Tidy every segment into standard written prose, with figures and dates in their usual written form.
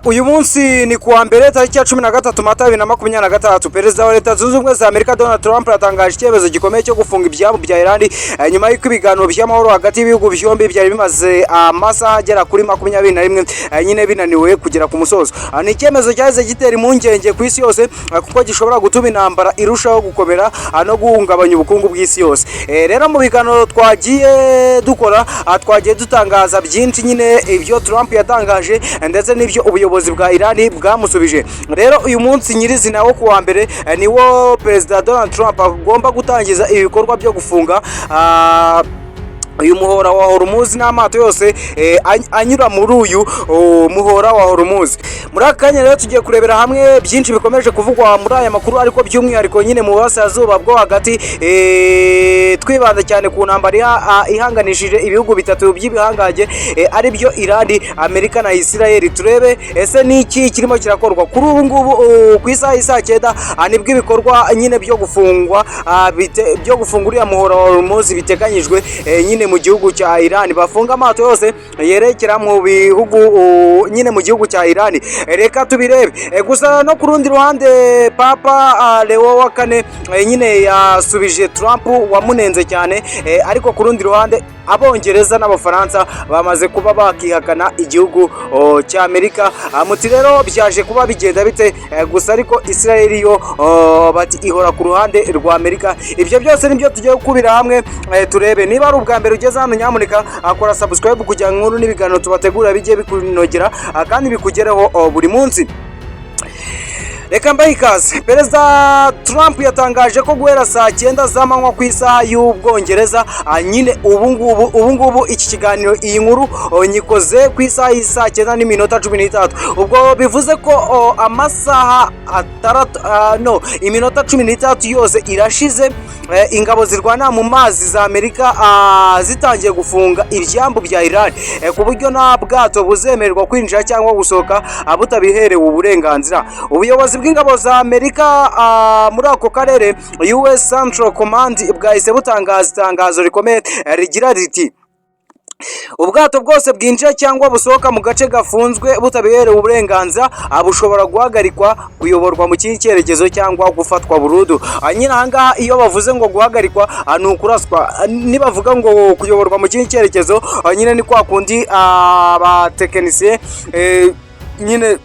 Uyu munsi ni kuwa mbere, tariki ya 13 Mata 2026. Perezida wa Leta Zunze Ubumwe za Amerika, Donald Trump, yatangaje icyemezo gikomeye cyo gufunga ibyambu bya Iran, nyuma y'uko ibiganiro by'amahoro hagati y'ibihugu byombi byari bimaze amasaha agera kuri 21, nyine binaniwe kugera ku musozo. Ni icyemezo cyahise gitera impungenge ku isi yose, kuko gishobora gutuma intambara irushaho gukomera no guhungabanya ubukungu bw'isi yose. Rero mu biganiro twagiye dukora, twagiye dutangaza byinshi nyine, ibyo Trump yatangaje ndetse n'ibyo ubuyobozi bwa Iran bwamusubije. Rero uyu munsi nyirizina wo kuwa mbere, niwo Perezida Donald Trump agomba gutangiza ibikorwa byo gufunga uyu muhora wa Hormuz n'amato yose anyura muri uyu muhora wa Hormuz. Muri aka kanya rero tugiye kurebera hamwe byinshi bikomeje kuvugwa muri aya makuru, ariko by'umwihariko nyine mu burasirazuba bwo hagati, twibanda cyane ku ntambara ihanganishije ibihugu bitatu by'ibihangange, ari byo Iran, Amerika na Israel. Turebe ese ni iki kirimo kirakorwa kuri ubu ngubu. Ku isaha y'isaa 9, nibwo ibikorwa nyine byo gufungwa, byo gufunga uriya muhora wa Hormuz biteganyijwe, nyine mu gihugu cya Iran bafunga amato yose yerekera mu bihugu, nyine mu gihugu cya Iran. Reka tubirebe. Gusa no ku rundi ruhande, Papa Leo wa kane, nyine yasubije Trump wamunenze cyane, ariko ku rundi ruhande Abongereza n'Abafaransa bamaze kuba bakihakana igihugu cya Amerika. Muti rero byaje kuba bigenda bite? Gusa ariko Israel yo bati ihora ku ruhande rwa Amerika. Ibyo byose nibyo tugiye gukubira hamwe, turebe. Niba ari ubwa mbere ugeze hano, nyamuneka akora subscribe kugira ngo inkuru n'ibiganiro tubategura bijye bikunogera, kandi bikugereho buri munsi. Reka mbahe ikaze. Perezida Trump yatangaje ko guhera saa 9 z'amanywa ku isaha y'Ubwongereza, nyine ubu ngubu iki kiganiro, iyi nkuru nyikoze ku isaha y'isaa 9 n'iminota 13. Ubwo bivuze ko amasaha 6, no iminota 13 yose irashize, ingabo zirwana mu mazi za Amerika zitangiye gufunga ibyambu bya Iran, ku buryo nta bwato buzemererwa kwinjira cyangwa gusohoka butabiherewe uburenganzira. Ubuyobozi bw'ingabo za Amerika muri ako karere, US Central Command, bwahise butangaza itangazo rikomeye, rigira riti: "Ubwato bwose bwinjira cyangwa busohoka mu gace gafunzwe butabiherewe uburenganzira bushobora guhagarikwa, kuyoborwa mu kindi cyerekezo cyangwa gufatwa burundu." Nyine ahangaha iyo bavuze ngo guhagarikwa, ni ukuraswa. Nibavuga ngo kuyoborwa mu kindi cyerekezo, nyine ni kwa kundi abatekinisiye nyine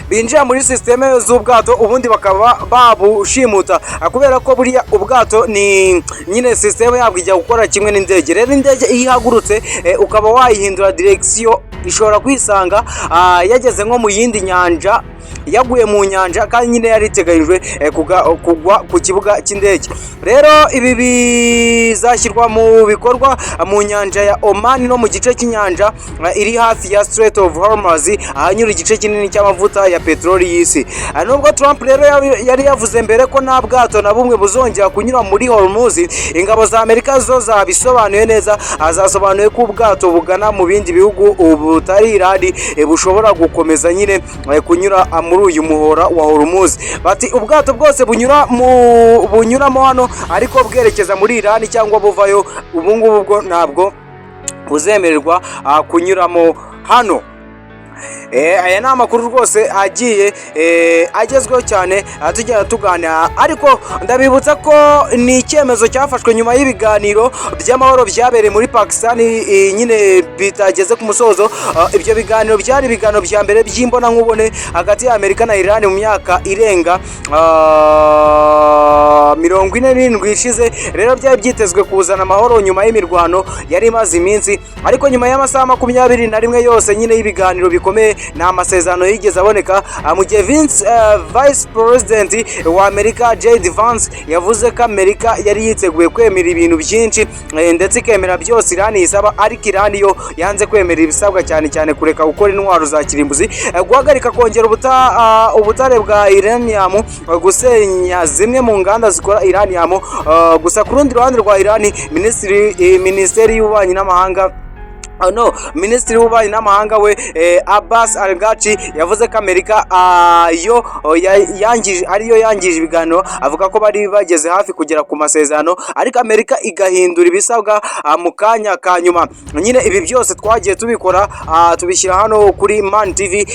binjira muri sisiteme z'ubwato, ubundi bakaba babushimuta. Kubera ko buriya ubwato ni nyine sisiteme yabwo ijya gukora kimwe n'indege. Rero indege iyo ihagurutse, ukaba wayihindura direction, ishobora kwisanga yageze nko mu yindi nyanja, yaguye mu nyanja, kandi nyine yari iteganyijwe kugwa ku kibuga cy'indege. Rero ibi bizashyirwa mu bikorwa mu nyanja ya Oman no mu gice cy'inyanja iri hafi ya Strait of Hormuz, ahanyura igice kinini cy'amavuta ya peteroli y'isi. Nubwo Trump rero yari yavuze mbere ko nta bwato na bumwe buzongera kunyura muri Hormuz, ingabo za Amerika zo zabisobanuye neza. Zasobanuye ko ubwato bugana mu bindi bihugu butari Iran bushobora gukomeza nyine kunyura muri uyu muhora wa Hormuz. Bati ubwato bwose bunyura mu bunyuramo hano ariko bwerekeza muri Iran cyangwa buvayo, ubu ngubu bwo ntabwo buzemererwa kunyuramo hano. Aya ni amakuru rwose agiye agezweho cyane, tugenda tuganira, ariko ndabibutsa ko ni icyemezo cyafashwe nyuma y'ibiganiro by'amahoro byabereye muri Pakistan, nyine bitageze ku musozo. Ibyo biganiro byari ibiganiro bya mbere by'imbonankubone hagati ya Amerika na Iran mu myaka irenga 47 ishize. Rero byari byitezwe kuzana amahoro nyuma y'imirwano yari imaze iminsi, ariko nyuma y'amasaha 21 yose nyine y'ibiganiro bikomeye, nta masezerano yigeze aboneka. Mu gihe Vice President wa Amerika J.D. Vance yavuze ko Amerika yari yiteguye kwemera ibintu byinshi, ndetse ikemera byose Iran isaba, ariko Iran yo yanze kwemera ibisabwa, cyane cyane kureka gukora intwaro za kirimbuzi, guhagarika kongera ubutare bwa uranium, gusenya zimwe mu nganda zikora uranium. Gusa ku rundi ruhande rwa Iran, minisiteri y'ububanyi n'amahanga Oh no, Minisitiri w'Ububanyi n'Amahanga we Abbas Araghchi yavuze ko Amerika yo yangije, ariyo yangije ibiganiro. Avuga ko bari bageze hafi kugera ku masezerano, ariko Amerika igahindura ibisabwa mu kanya ka nyuma. Nyine ibi byose twagiye tubikora, tubishyira hano kuri Man TV.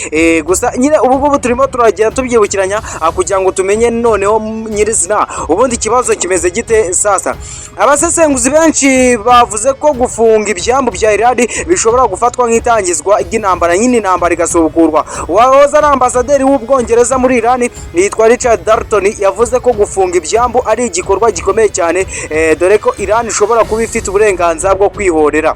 Gusa nyine ubu ngubu turimo turagenda tubyibukiranya kugira ngo tumenye noneho nyirizina ubundi ikibazo kimeze gite. Sasa abasesenguzi benshi bavuze ko gufunga ibyambu bya Iran bishobora gufatwa nk'itangizwa ry'intambara, nyine intambara igasubukurwa. Uwahoze ari ambasaderi w'Ubwongereza muri Iran yitwa Richard Dalton yavuze ko gufunga ibyambu ari igikorwa gikomeye cyane, dore ko Iran ishobora kuba ifite uburenganzira bwo kwihorera.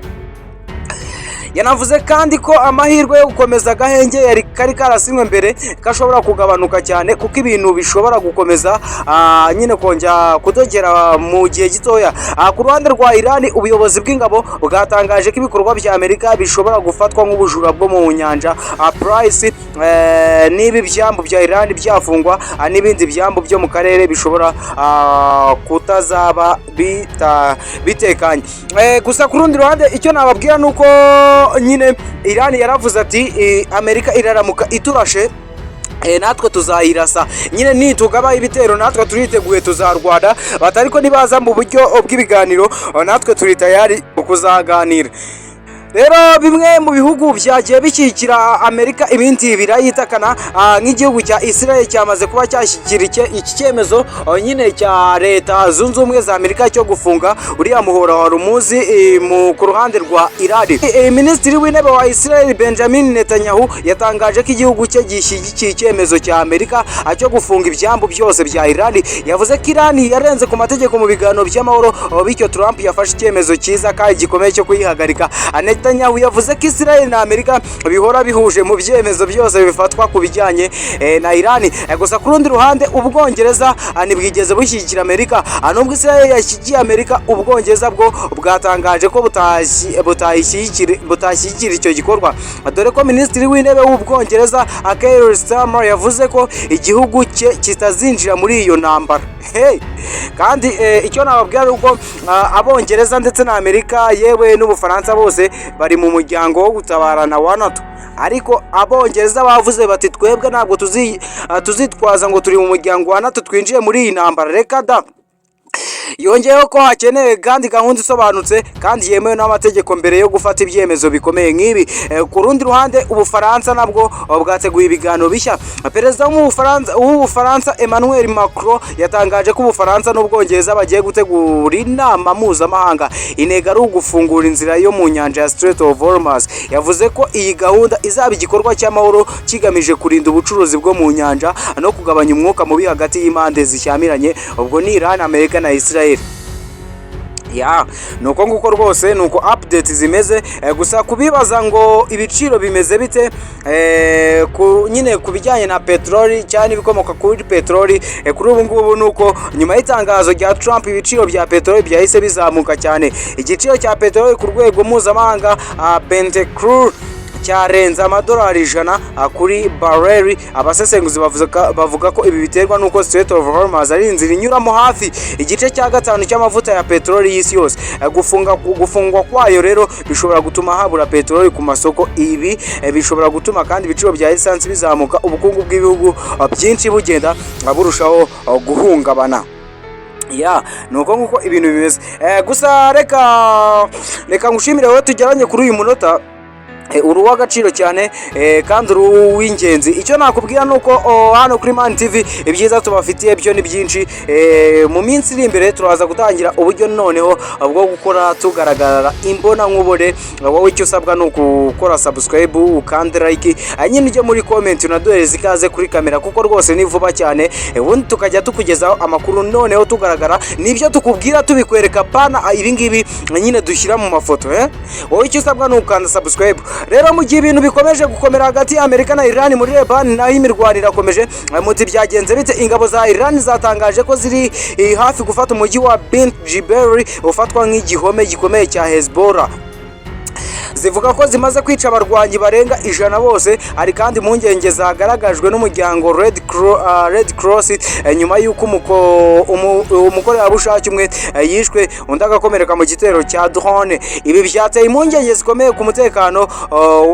Yanavuze kandi ko amahirwe yo gukomeza agahenge yari kari karasinywe mbere kashobora kugabanuka cyane, kuko ibintu bishobora gukomeza nyine kongera kudogera mu gihe gitoya. Ku ruhande rwa Iran, ubuyobozi bw'ingabo bwatangaje ko ibikorwa bya Amerika bishobora gufatwa nk'ubujura bwo mu nyanja. Price niba ibyambu bya Iran byafungwa, n'ibindi byambu byo mu karere bishobora kutazaba bitekanye. Gusa ku rundi ruhande, icyo nababwira ni uko nyine Iran yaravuze ati: "Amerika iraramuka iturashe, natwe tuzayirasa. Nyine nitugaba ibitero natwe turiteguye, tuzarwana." Bati: "Ariko nibaza mu buryo bw'ibiganiro, natwe turi tayari kuzaganira." Rero bimwe mu bihugu byagiye bishyigikira Amerika, ibindi birayitakana, nk'igihugu cya Israel cyamaze kuba cyashyigikira iki cyemezo nyine cya Leta Zunze Ubumwe za Amerika cyo gufunga uriya muhora wa Hormuz ku ruhande rwa Iran. Minisitiri w'Intebe wa Israel Benjamin Netanyahu yatangaje ko igihugu cye gishyigikiye icyemezo cya Amerika cyo gufunga ibyambu byose bya Iran. Yavuze ko Iran yarenze ku mategeko mu biganiro by'amahoro, bityo Trump yafashe icyemezo cyiza kandi gikomeye cyo kuyihagarika. Netanyahu yavuze ko Israel na Amerika bihora bihuje mu byemezo byose bifatwa ku bijyanye na Iran. Gusa ku rundi ruhande, Ubwongereza ntibwigeze bushyigikira Amerika. Nubwo Israel yashyigikiye Amerika, Ubwongereza bwo bwatangaje ko butashyigikira icyo gikorwa, dore ko Minisitiri w'Intebe w'Ubwongereza Keir Starmer yavuze ko igihugu cye kitazinjira muri iyo ntambara. Hey! Kandi icyo nababwira ni uko Abongereza ndetse na Amerika, yewe n'Ubufaransa, bose bari mu muryango wo gutabarana wa NATO, ariko Abongereza bavuze bati: "Twebwe ntabwo tuzitwaza ngo turi mu muryango wa NATO twinjiye muri iyi ntambara, reka da." Yongeyeho ko hakenewe kandi gahunda isobanutse kandi yemewe n'amategeko mbere yo gufata ibyemezo bikomeye nk'ibi. Ku rundi ruhande, Ubufaransa nabwo bwateguye ibiganiro bishya. Perezida w'Ubufaransa Emmanuel Macron yatangaje ko Ubufaransa n'Ubwongereza bagiye gutegura inama mpuzamahanga, intego ari ugufungura inzira yo mu nyanja ya Strait of Hormuz. Yavuze ko iyi gahunda izaba igikorwa cy'amahoro kigamije kurinda ubucuruzi bwo mu nyanja no kugabanya umwuka mubi hagati y'impande zishyamiranye, ubwo ni Iran, Amerika na Israel. Ya, nuko nguko rwose, nuko update zimeze. Gusa kubibaza ngo ibiciro bimeze bite nyine ku bijyanye na peteroli cyangwa ibikomoka kuri peteroli, kuri ubu ngubu nuko nyuma y'itangazo rya Trump ibiciro bya peteroli byahise bizamuka cyane. Igiciro cya peteroli ku rwego mpuzamahanga, Brent crude, cyarenze amadolari 100 kuri barrel. Abasesenguzi bavuga ko ibi biterwa n'uko Strait of Hormuz ari inzira inyuramo hafi igice cya gatanu cy'amavuta ya peteroli y'isi yose. Gufungwa kwayo rero bishobora gutuma habura peteroli ku masoko. Ibi bishobora gutuma kandi ibiciro bya esansi bizamuka, ubukungu bw'ibihugu byinshi bugenda burushaho guhungabana. Ya, nuko nguko ibintu bimeze. Gusa reka ngushimire wowe tugeranye kuri uyu munota. Uri uw'agaciro cyane kandi uri uw'ingenzi. Icyo nakubwira ni uko hano kuri Man TV ibyiza tubafitiye byo ni byinshi. Mu minsi iri imbere turaza gutangira uburyo noneho bwo gukora tugaragara imbona nkubone. Wowe icyo usabwa ni ukukora subscribe, ukande like, nyine ujye muri comment unaduhereza ikaze kuri kamera, kuko rwose ni vuba cyane. Ubundi tukajya tukugezaho amakuru noneho tugaragara, nibyo tukubwira tubikwereka, pana ibi ngibi nyine dushyira mu mafoto. Wowe icyo usabwa ni ukanda subscribe. Rero mu gihe ibintu bikomeje gukomera hagati ya Amerika na Iran, muri Lebanon naho imirwano irakomeje. Muti byagenze bite? Ingabo za Iran zatangaje ko ziri hafi gufata umujyi wa Bint Jbeil ufatwa nk'igihome gikomeye cya Hezbollah. Zivuga ko zimaze kwica abarwanyi barenga 100 bose. Hari kandi impungenge zagaragajwe n'umuryango Red Cross nyuma y'uko umukorerabushake umwe yishwe, undi agakomereka mu gitero cya drone. Ibi byateye impungenge zikomeye ku mutekano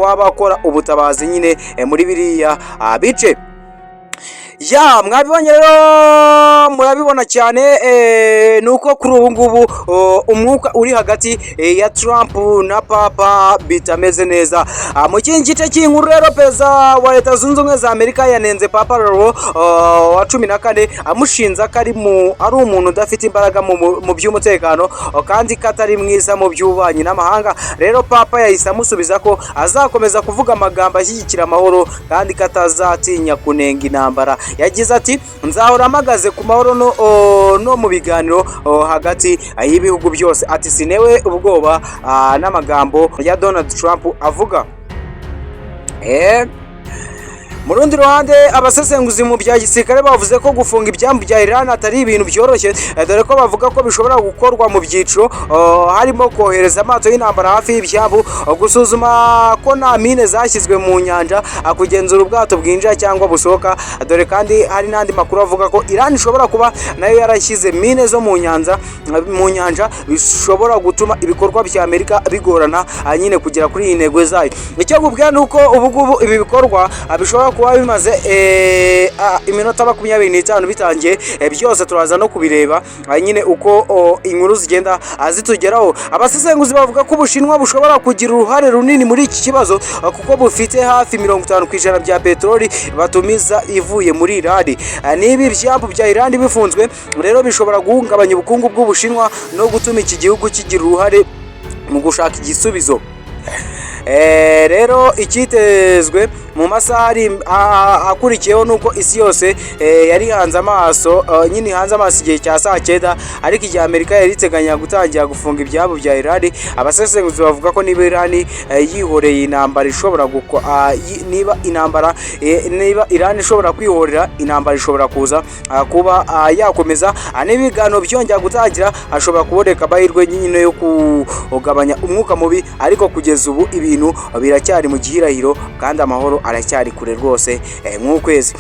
w'abakora ubutabazi nyine muri biriya bice. Ya, mwabibonye rero, murabibona cyane, ni uko kuri ubu ngubu umwuka uri hagati ya Trump na Papa bitameze neza. Mu kindi gice cy'inkuru rero, Perezida wa Leta Zunze Ubumwe za Amerika yanenze Papa Leo wa 14, amushinja ko ari umuntu udafite imbaraga mu by'umutekano kandi ko atari mwiza mu by'ububanyi n'amahanga. Rero Papa yahise amusubiza ko azakomeza kuvuga amagambo ashyigikira amahoro kandi ko atazatinya kunenga intambara. Yagize ati: "Nzahora mpagaze ku mahoro no mu biganiro hagati y'ibihugu byose." Ati: "Sintewe ubwoba n'amagambo ya Donald Trump avuga." Mu rundi ruhande, abasesenguzi mu bya gisirikare bavuze ko gufunga ibyambu bya Iran atari ibintu byoroshye, dore ko bavuga ko bishobora gukorwa mu byiciro, harimo kohereza amato y'intambara hafi y'ibyambu, gusuzuma ko nta mine zashyizwe mu nyanja, kugenzura ubwato bwinjira cyangwa busohoka. Dore kandi hari n'andi makuru avuga ko Iran ishobora kuba nayo yarashyize mine zo mu nyanja, bishobora gutuma ibikorwa bya Amerika bigorana nyine kugera kuri iyi ntego zayo. Icyo nkubwira ni uko ubu ngubu ibi bikorwa bishobora kuba bimaze iminota 25 bitangiye. Byose turaza no kubireba nyine uko inkuru zigenda zitugeraho. Abasesenguzi bavuga ko Ubushinwa bushobora kugira uruhare runini muri iki kibazo, kuko bufite hafi 50% bya peteroli batumiza ivuye muri Irani. Niba ibyambu bya Irani bifunzwe rero, bishobora guhungabanya ubukungu bw'Ubushinwa no gutuma iki gihugu kigira uruhare mu gushaka igisubizo. Rero icyitezwe mu masaha akurikiyeho nuko isi yose yari hanze amaso nyine hanze amaso igihe cya saa 9, ariko igihe Amerika yari iteganya gutangira gufunga ibyambu bya Irani. Abasesenguzi bavuga ko niba Irani yihoreye intambara ishobora niba intambara niba Irani ishobora kwihorera, intambara ishobora kuza kuba yakomeza. Niba ibiganiro byongera gutangira, hashobora kuboneka amahirwe nyine yo kugabanya umwuka mubi, ariko kugeza ubu ibintu biracyari mu gihirahiro kandi amahoro aracyari kure rwose nk'ukwezi.